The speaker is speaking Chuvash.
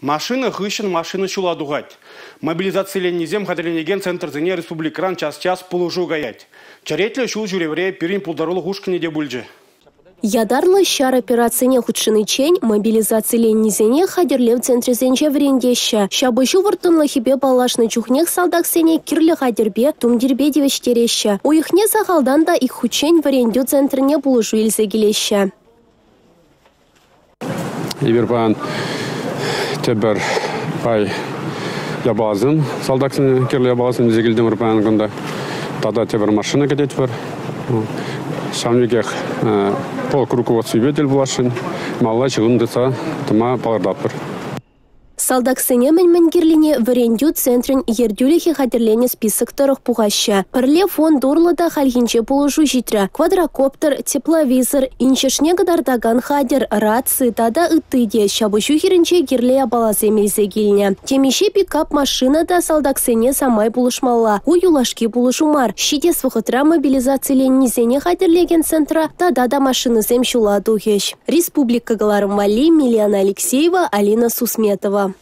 Машина хыҫҫӑн машина ҫула тухать. Мобилизациленнисем хатӗрленекен центрсене республикӑран час-час пулӑшу каять. Черетлӗ ҫул ҫӳревре пирӗн пултарулӑх ушкӑнӗ те пулчӗ. Ятарлӑ ҫар операцине хутшӑниччен мобилизациленнисене хатӗрлев центрӗсенче вӗрентеҫҫӗ. Ҫапӑҫу вӑрттӑнлӑхӗпе паллашнӑ чухнех салтаксене кирлӗ хатӗрпе, тумтирпе тивӗҫтереҫҫӗ. Уйӑхне сахалтан та ик хутчен вӗрентӳ центрне пулӑшу илсе килеҫҫӗ. Эпир паян тепӗр пай япаласем, салтаксене кирлӗ япаласем илсе килтӗмӗр паян кунта. Тата тепӗр машина кӗтетпӗр. Ҫавӑн пекех полк руководствипе тӗл пуласшӑн, малалла ҫыхӑну тытса тӑма палӑртатпӑр. Салтаксене мӗн-мӗн кирлине вӗрентӳ центрӗн ертӳлӗхӗ хатӗрленӗ список тӑрӑх пухаҫҫӗ. Пӗрле фонд урлӑ та хальхинче пулӑшу ҫитрӗ. Квадрокоптер, тепловизор, инҫӗшне кӑтартакан хатӗр, раци тата ытти те ҫапӑҫу хирӗнче кирлӗ япаласем илсе килнӗ. Темиҫе пикап машина та салтаксене самай пулӑшмалла. Ку юлашки пулӑшу мар. Ҫитес вӑхӑтра мобилизациленнисене хатӗрлекен центра тата та машинӑсем ҫула тухӗҫ. Республика кӑларӑм валли Милена Алексеева, Алина Сусметова.